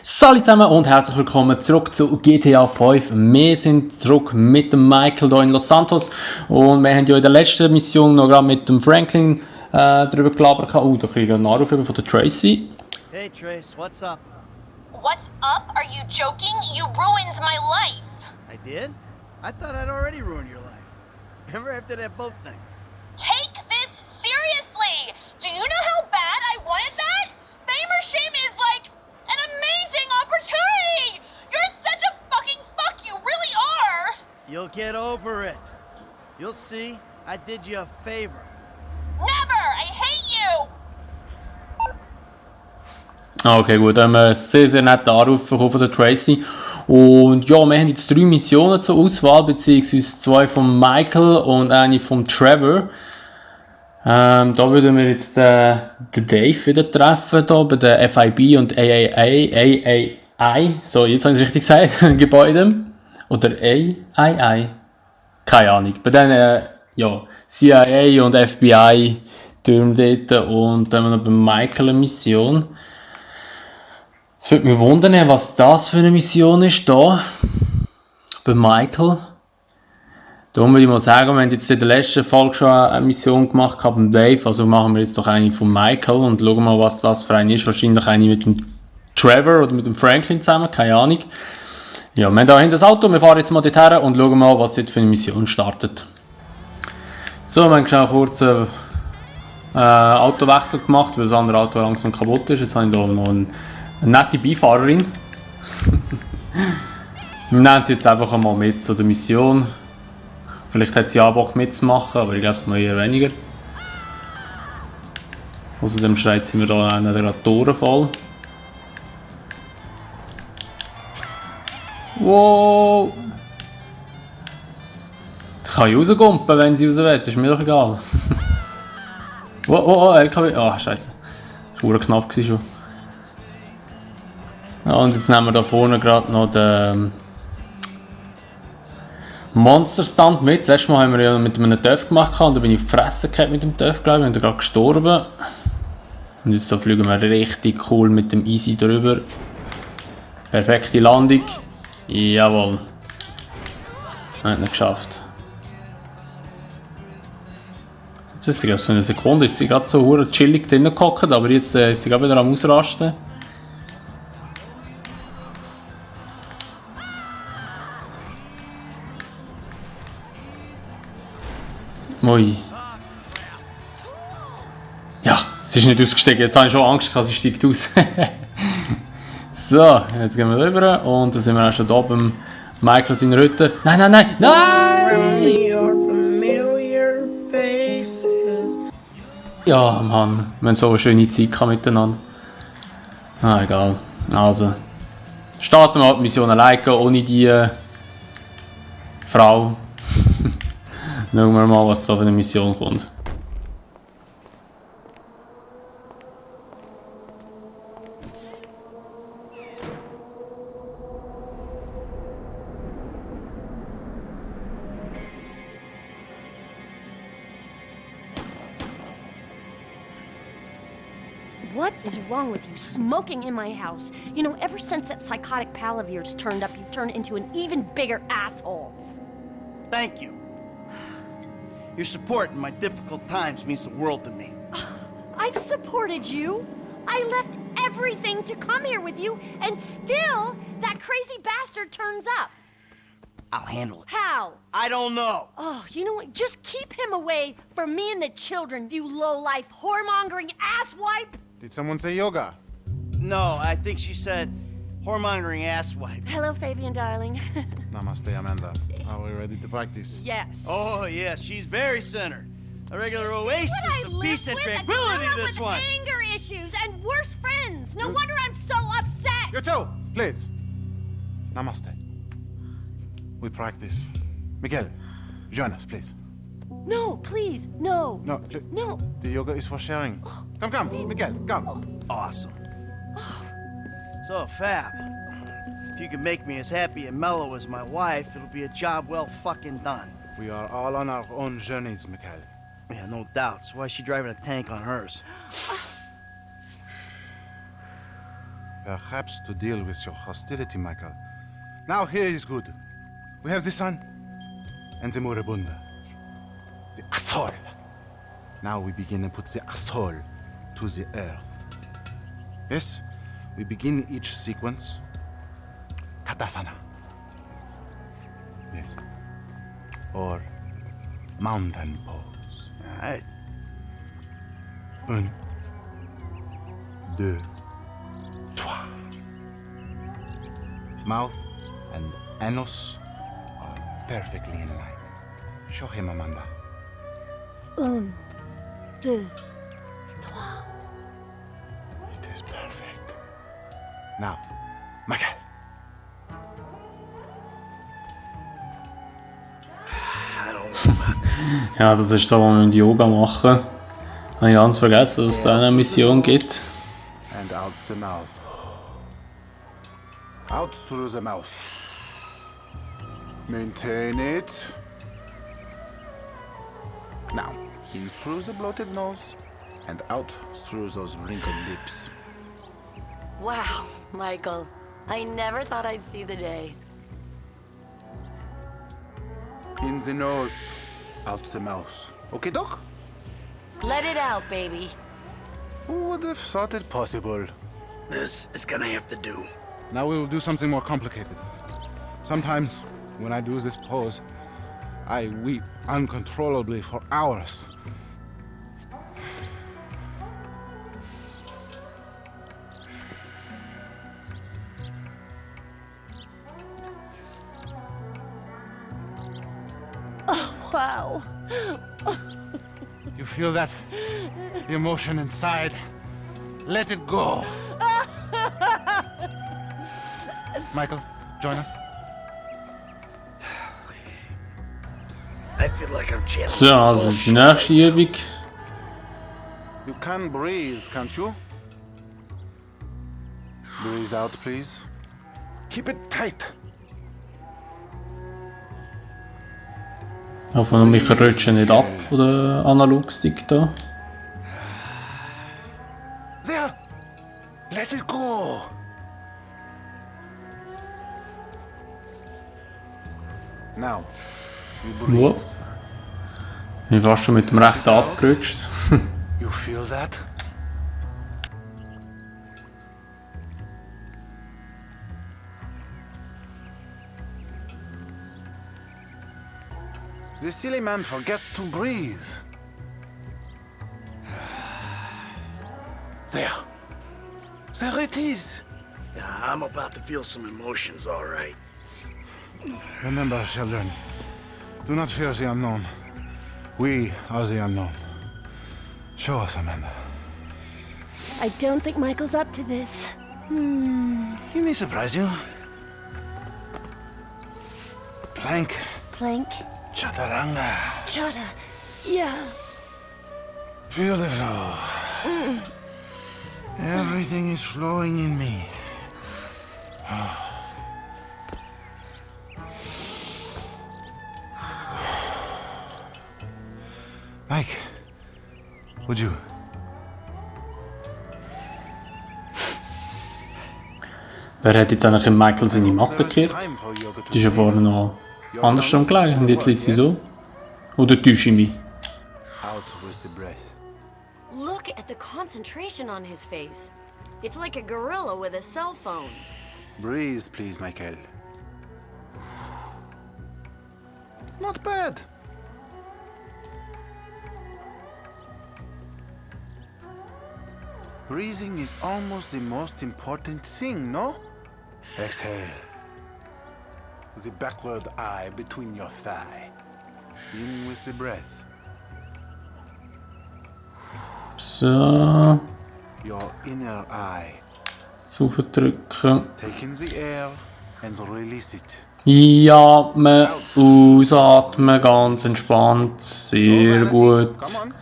Salut zusammen und herzlich willkommen zurück zu GTA 5. Wir sind zurück mit dem Michael hier in Los Santos und wir haben ja in der letzten Mission noch gerade mit dem Franklin darüber gelabert. Da kriege ich einen Anruf von der Tracy. Hey Trace, what's up? What's up? Are you joking? You ruined my life! I did? I thought I'd already ruined your life. Remember after that boat thing? Take this seriously! Do you know how bad I wanted that? Fame or shame is like an amazing opportunity! You're such a fucking fuck, you really are! You'll get over it. You'll see, I did you a favor. Never! I hate you! Okay, gut, dann haben wir einen sehr, sehr netten Anruf bekommen von der Tracy. Und ja, wir haben jetzt 3 Missionen zur Auswahl, beziehungsweise 2 von Michael und eine von Trevor. Da würden wir jetzt den Dave wieder treffen, hier bei der FIB und AAI. So, jetzt habe ich es richtig gesagt, Gebäude. Oder AII. Keine Ahnung. Bei denen, ja, CIA und FBI Türmen dort. Und dann haben wir noch bei Michael eine Mission. Es würde mich wundern, was das für eine Mission ist, hier bei Michael. Darum würde ich mal sagen, wir haben jetzt in der letzten Folge schon eine Mission gemacht beim Dave, also machen wir jetzt doch eine von Michael und schauen mal, was das für eine ist. Wahrscheinlich eine mit dem Trevor oder mit dem Franklin zusammen, keine Ahnung. Ja, wir haben hier hinter das Auto, wir fahren jetzt mal dorthin und schauen mal, was jetzt für eine Mission startet. So, wir haben schnell kurz einen Autowechsel gemacht, weil das andere Auto langsam kaputt ist. Jetzt habe ich hier noch eine nette Beifahrerin. Wir nehmen sie jetzt einfach einmal mit zu der Mission. Vielleicht hat sie ja Bock mitzumachen, aber ich glaube es mal eher weniger. Außerdem schreit sie mir da gerade die Tore voll. Wow! Ich kann rausgumpen, wenn sie raus will, das ist mir doch egal. Oh, LKW. Ah, scheiße. Das war knapp schon. Ja, und jetzt nehmen wir da vorne gerade noch den Monster-Stunt mit. Das letzte Mal haben wir ja mit einem Töff gemacht und da bin ich auf die Fresse gefallen mit dem Töff, glaube ich, und gerade gestorben. Und jetzt so fliegen wir richtig cool mit dem Easy drüber. Perfekte Landung. Jawohl. Hat nicht geschafft. Jetzt ist sie gerade so eine Sekunde, ist sie gerade so chillig drinnen gehockt, aber jetzt ist sie gerade wieder am Ausrasten. Ui. Ja, sie ist nicht ausgestiegen. Jetzt habe ich schon Angst gehabt, sie steigt aus. So, jetzt gehen wir rüber und dann sind wir auch schon da beim Michael seiner Hütte. Nein! Ja, Mann, wir haben so eine schöne Zeit miteinander. Ah, egal. Also, starten wir die Mission alleine, ohne die Frau. Schauen wir mal, was da für eine Mission kommt. What is wrong with you smoking in my house? You know, ever since that psychotic pal of yours turned up, you've turned into an even bigger asshole. Thank you. Your support in my difficult times means the world to me. I've supported you. I left everything to come here with you, and still, that crazy bastard turns up. I'll handle it. How? I don't know. Oh, you know what? Just keep him away from me and the children, you low-life, whoremongering asswipe. Did someone say yoga? No, I think she said whoremongering asswipe. Hello, Fabian, darling. Namaste, Amanda. Are we ready to practice? Yes. Oh, yeah, she's very centered. A regular oasis What I of live peace and with, tranquility, a girl this with one. anger issues and worse friends. No wonder I'm so upset. You too, please. Namaste. We practice. Miguel, join us, please. No, please, no. No, please. No. The yoga is for sharing. Come, Miguel, come. Awesome. So, Fab, if you can make me as happy and mellow as my wife, it'll be a job well fucking done. We are all on our own journeys, Miguel. Yeah, no doubts. Why is she driving a tank on hers? Perhaps to deal with your hostility, Michael. Now here is good. We have the sun and the moribunda. The asshole. Now we begin and put the asshole to the earth. Yes, we begin each sequence. Tadasana. Yes. Or mountain pose. Alright. 1, 2, 3. Mouth and anus are perfectly in line. Show him, Amanda. 1, 2, 3. It is perfect. Now, Michael. I don't know about Ja, das ist da, wo wir Yoga machen. Habe ich ganz vergessen, dass es da eine Mission gibt. And out the mouth. Out through the mouth. Maintain it. Now, in through the bloated nose and out through those wrinkled lips. Wow, Michael. I never thought I'd see the day. In the nose, out the mouth. Okay, Doc? Let it out, baby. Who would have thought it possible? this. Is gonna have to do. Now we will do something more complicated. Sometimes, when I do this pose, I weep uncontrollably for hours. Wow. You feel that? The emotion inside. Let it go. Michael, join us. I feel like I'm channeling So, also die nächste Übung. You can breathe, can't you? Breathe out, please. Keep it tight. Ich hoffe, mich rutsche nicht ab von der Analogstick da. There. Let it go. Now, you breathe. Wow. Ich bin fast schon mit dem rechten abgerutscht. You feel that? The silly man forgets to breathe. There. There it is. Yeah, I'm about to feel some emotions, all right. Remember, children, do not fear the unknown. We are the unknown. Show us, Amanda. I don't think Michael's up to this. He may surprise you. Plank, Plank. chaturanga. Chata. Yeah. Feel the flow. Everything is flowing in me. Mike, would you? Wer hat jetzt eigentlich in Michael seine Matte gekehrt? Die ist ja vorher noch andersrum gelegen und jetzt liegt sie so. Oder täusche ich mich? Out with the breath. Look at the concentration on his face. It's like a gorilla with a cell phone. Breathe, please, Michael. Not bad. Breathing is almost the most important thing, no? Exhale. The backward eye between your thigh. In with the breath. So, Your inner eye. zudrücken. Take in the air and release it. Einatmen, ausatmen, ganz entspannt. Sehr gut. Come on.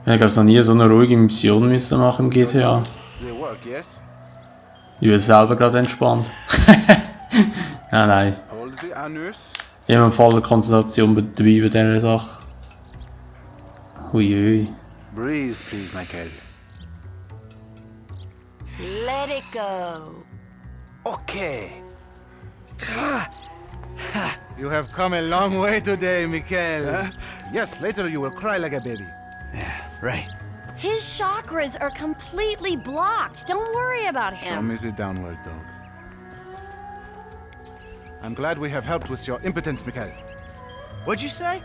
Ich habe also nie so eine ruhige Mission müssen machen im GTA. They work, yes? Ich bin selber gerade entspannt. Nein. Hold the anus. Ich habe volle Konzentration dabei bei dieser Sache. Uiui. Breathe, please, Michael. it go. Okay. You have come a long way today, Mikhail. Yes, later you will cry like a baby. Yeah, right. His chakras are completely blocked. Don't worry about Show him. me the downward dog. I'm glad we have helped with your impotence, Mikhail. What'd you say?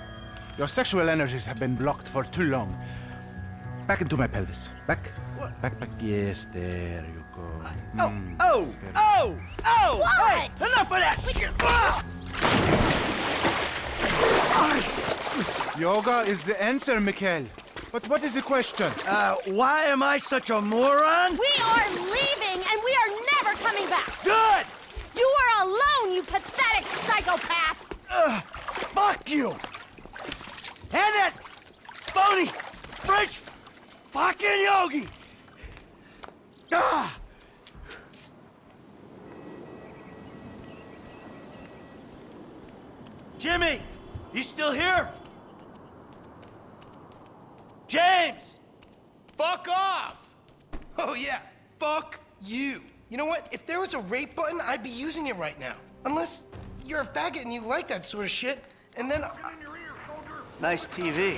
Your sexual energies have been blocked for too long. Back into my pelvis. Back. What? Back, back. Yes, there you go. Oh! It's very- Oh! What? Hey, enough of that shit! Yoga is the answer, Mikhail. But what is the question? Why am I such a moron? We are leaving and we are never coming back. Good! You are alone, you pathetic psychopath. Fuck you! And that phony French fucking yogi! Ah! Jimmy, you still here? James! Fuck off! Oh yeah, fuck you. You know what? If there was a rape button, I'd be using it right now. Unless you're a faggot and you like that sort of shit, and then... Nice TV.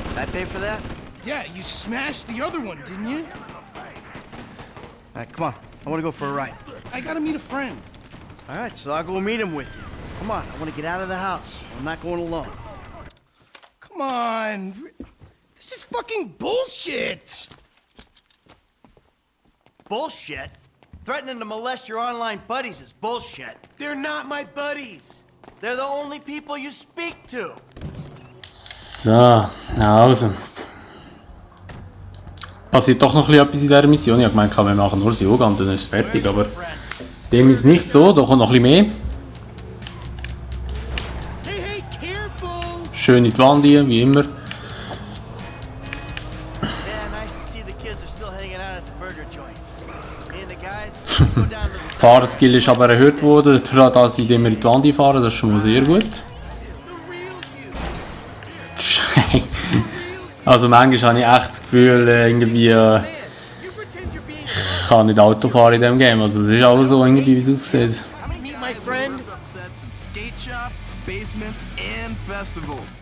Did I pay for that? yeah, you smashed the other one, didn't you? All right, come on. I want to go for a ride. I gotta meet a friend. All right, so I'll go meet him with you. Come on, I want to get out of the house. I'm not going alone. Come on. This is fucking bullshit. Bullshit? Threatening to molest your online buddies is bullshit. They're not my buddies. They're the only people you speak to. So, also. Passiert doch noch etwas in dieser Mission. Ich habe gemeint, wir machen nur das Yoga und dann ist es fertig, aber dem ist nicht so. Da kommt noch ein bisschen mehr. Hey, hey, careful. Schön in die Wand hier, wie immer. Yeah, nice to see the kids are still hanging out at the burger joints. Me and the guys go down to the... Fahrerskill ist aber erhöht worden, dadurch, dass ich immer in die Wand fahren. Das ist schon mal sehr gut. Also manchmal habe ich echt das Gefühl, irgendwie, ich kann nicht Auto fahren in diesem Game. Also es ist auch so, irgendwie, wie es aussieht. Meet my friend. Sets in skate shops, basements, and festivals.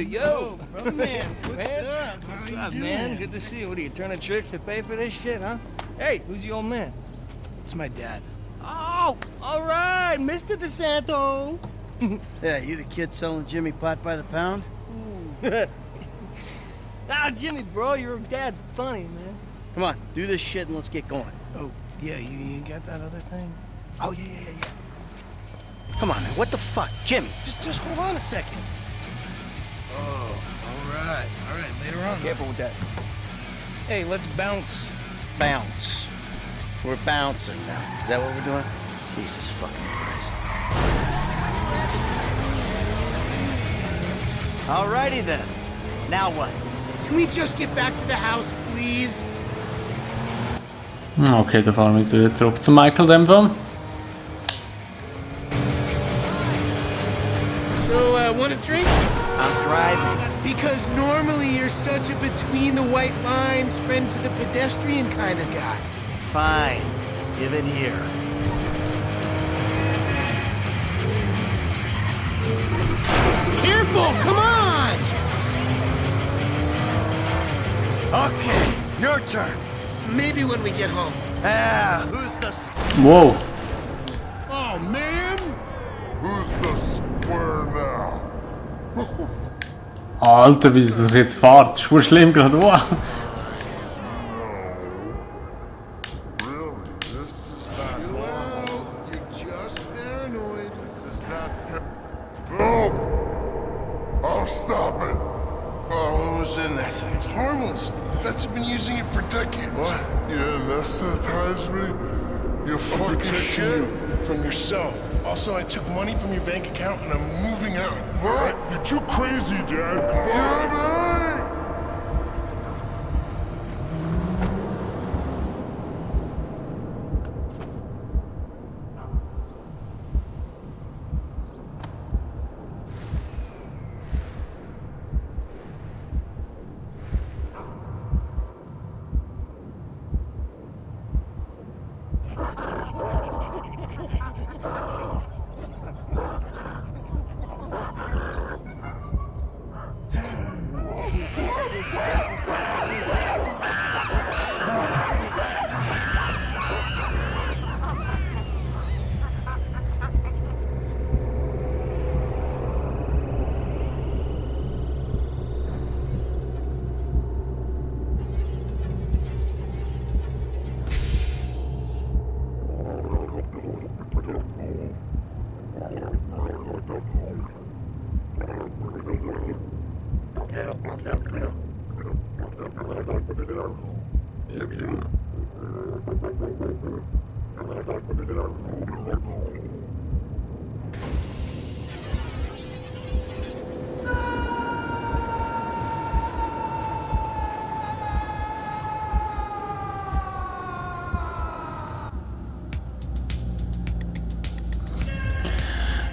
Yo, Oh, man, what's up? what's up, man? Good to see you. What are you turning tricks to pay for this shit, huh? Hey, who's your old man? It's my dad. Oh, all right, Mr. DeSanto. Yeah, you the kid selling Jimmy pot by the pound? Ah, Jimmy, bro, your dad's funny, man. Come on, do this shit and let's get going. Oh, yeah, you got that other thing? Oh yeah. Come on, man, what the fuck? Jimmy! Just hold on a second. Oh, all right, later on. Careful with that. Hey, let's bounce. Bounce. We're bouncing now. Is that what we're doing? Jesus fucking Christ. Alrighty then. Now what? Can we just get back to the house, please? Okay, dann fahren wir jetzt wieder zurück zu Michael in dem Fall. So, want a drink? I'm driving. Because normally you're such a between the white lines, friend to the pedestrian kind of guy. Fine. Give it here. Careful, come on! Okay, your turn. Maybe when we get home. Ah, who's the... Wow. Oh, man! Who's the square now? Alter, wie es jetzt fährt. Das ist voll schlimm gerade. Wow. Really? This is not normal. You're just paranoid. This is not... No! I'll stop it. Oh, what was in that thing? It's harmless. Vets have been using it for decades. What? You anesthetize me? You I'm fucking protecting shit? you from yourself. Also, I took money from your bank account and I'm moving out. What? You're too crazy, Dad. Jimmy!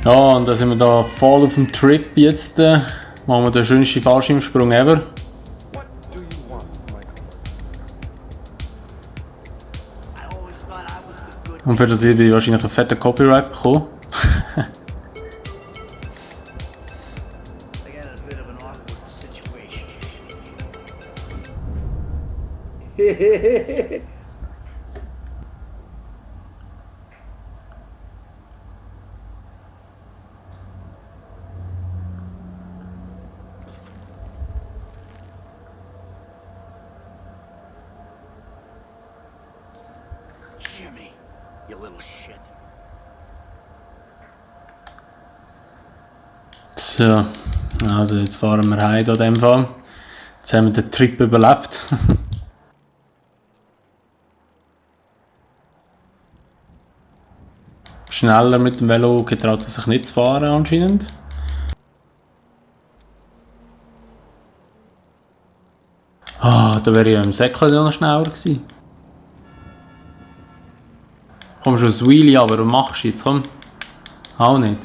Ja, und dann sind wir da voll auf dem Trip jetzt. Machen wir den schönsten Fallschirmsprung ever. Und für das Video wahrscheinlich einen fetten Copyright bekommen. I got in a bit of an awkward situation. Jimmy, you little shit. So, also jetzt fahren wir heim in dem Fall. Jetzt haben wir den Trip überlebt. Schneller mit dem Velo getraut er sich nicht zu fahren anscheinend. Ah, da wäre ich ja im Säckchen noch schneller gewesen. Komm schon ein Wheelie, aber was machst du jetzt? Komm. Auch nicht.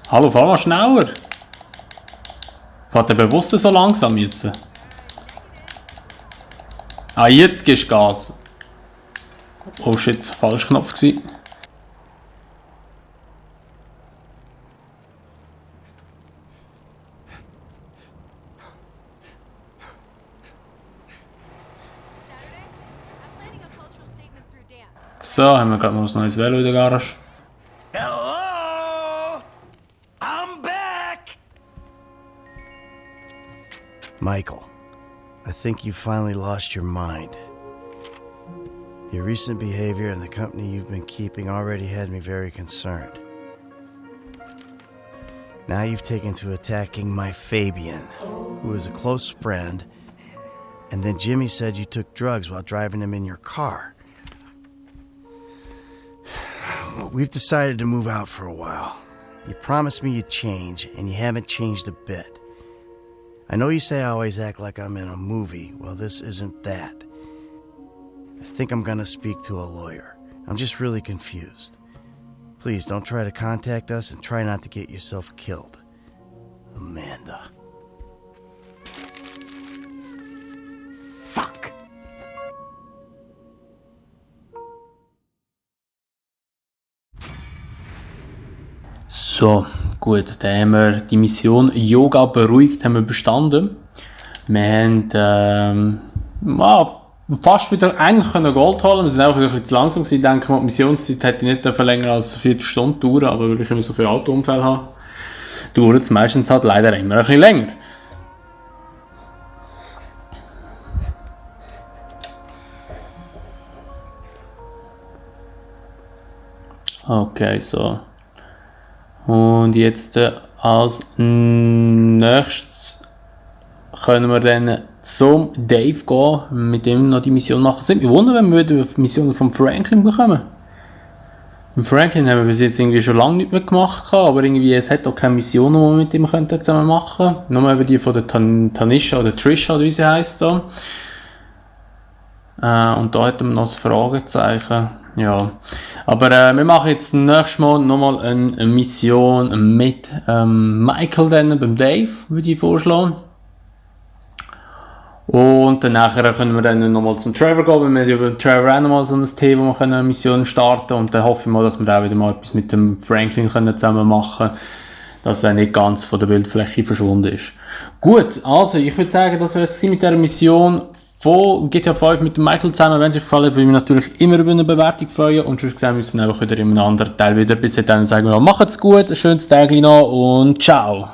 Hallo, fahr mal schneller. Fährt er bewusst so langsam jetzt? Ah, jetzt gibst du Gas. Oh shit, falsch Knopf gewesen. So, haben wir gerade noch ein neues Velo in der Garage. Hello! I'm back! Michael, I think you finally lost your mind. Your recent behavior and the company you've been keeping already had me very concerned. Now you've taken to attacking my Fabian, who is a close friend, and then Jimmy said you took drugs while driving him in your car. We've decided to move out for a while. You promised me you'd change, and you haven't changed a bit. I know you say I always act like I'm in a movie. Well, this isn't that. I think I'm gonna speak to a lawyer. I'm just really confused. Please don't try to contact us and try not to get yourself killed. Amanda. Fuck! So, gut, dann haben wir die Mission Yoga beruhigt haben wir bestanden. Wir haben fast wieder eigentlich Gold holen. Wir sind auch ein bisschen zu langsam gewesen. Ich denke mal, die Missionszeit hätte nicht länger als 4 Stunden dauern, aber weil ich immer so viele Autounfälle habe, dauert es meistens halt leider immer ein bisschen länger. Okay, so. Und jetzt als nächstes können wir dann zum Dave gehen, mit dem noch die Mission machen. Ich wundere, wenn wir wieder die Mission von Franklin bekommen. Mit Franklin haben wir bis jetzt irgendwie schon lange nicht mehr gemacht, aber irgendwie es hat auch keine Mission, die wir mit ihm zusammen machen könnten. Nur über die von der Tanisha oder Trisha, oder wie sie heisst da. Und da hätten wir noch ein Fragezeichen. Ja, aber wir machen jetzt nächstes Mal nochmal eine Mission mit Michael dann, beim Dave, würde ich vorschlagen. Und dann nachher können wir dann nochmal zum Trevor gehen, weil wir haben über Trevor auch nochmal so ein Thema, wo wir eine Mission starten können. Und dann hoffe ich mal, dass wir auch wieder mal etwas mit dem Franklin können zusammen machen können, dass er nicht ganz von der Bildfläche verschwunden ist. Gut, also ich würde sagen, das wäre es mit dieser Mission von GTA 5 mit dem Michael zusammen. Wenn es euch gefallen hat, würde ich mich natürlich immer über eine Bewertung freuen. Und sonst sehen wir uns dann einfach wieder in einem anderen Teil wieder. Bis dahin sagen wir, macht's gut, ein schönes Tag noch und ciao!